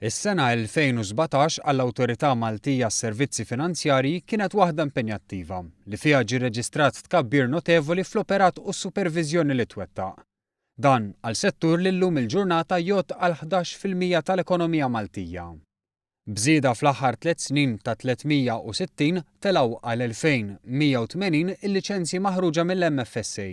Is-sena 2017 għall-Awtorità Maltija għas-Servizzi Finanzjarji kienet waħda impenjattiva li fiha ġie rreġistrat tkabbir notevoli fl-operat u s-superviżjoni li twettaq. Dan għal settur li llum il-ġurnata jgħodd għal 11% tal-ekonomija Maltija. B'żieda fl-aħħar tlett snin ta' 360 telgħu għal 2,180 il-liċenzji maħruġa mill-MFSA.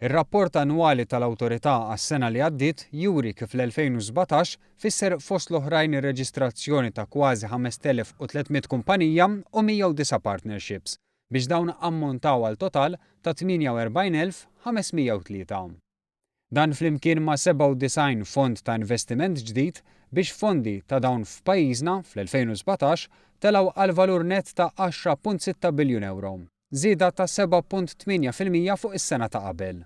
Ir-rapport annwali tal-Awtorità għas-sena li għaddiet juri kif l-2017 fisser fost l-oħrajn ir-reġistrazzjoni ta' kważi 5,300 kumpanija u 109 partnerships, biex dawn ammontaw għal total ta' 48,503. Dan flimkien ma' 97 fond ta' investiment ġdid biex fondi ta' dawn f'pajjiżna fl-2017 telgħu għal valur nett ta' 10.6 biljun ewro, żieda ta' 7.8% fuq is-sena ta' qabel.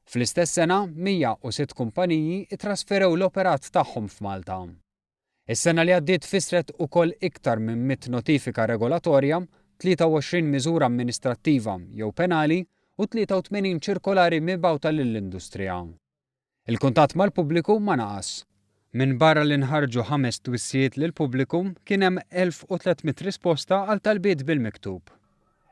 Fl-istess sena, 106 kumpaniji ttrasferew l-operat tagħhom f'Malta. Is-sena li għaddiet fissret ukoll iktar minn 100 notifika regolatorja, 23 miżura amministrattiva jew penali u 83 ċirkolari mibgħuta lill-industrija. Il-kuntatt mal-pubbliku ma naqas. Minbarra li nħarġu ħames twissijiet lill-pubbliku, kien hemm 1,300 risposta għal talbiet bil-miktub.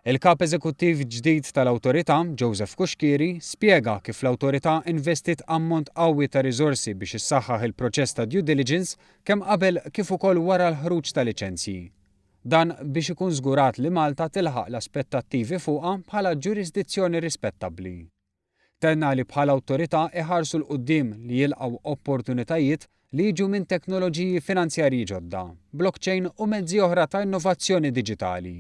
Il-Kap Eżekuttiv ġdid tal-Awtorità, Joseph Cuschieri, spjega kif l-Awtorità investiet ammont qawwi ta' riżorsi biex issaħħaħ il-proċess ta' due diligence kemm qabel kif ukoll wara l-ħruġ ta' liċenzji. Dan biex ikun żgurat li Malta tilħaq l-aspettattivi fuqha bħala ġurisdizzjoni rispettabbli. Tenna li bħala awtorità iħarsu 'l quddiem li jilqgħu opportunitajiet li jiġu minn teknoloġiji finanzjarji ġodda, blockchain u mezzi oħra ta' innovazzjoni diġitali.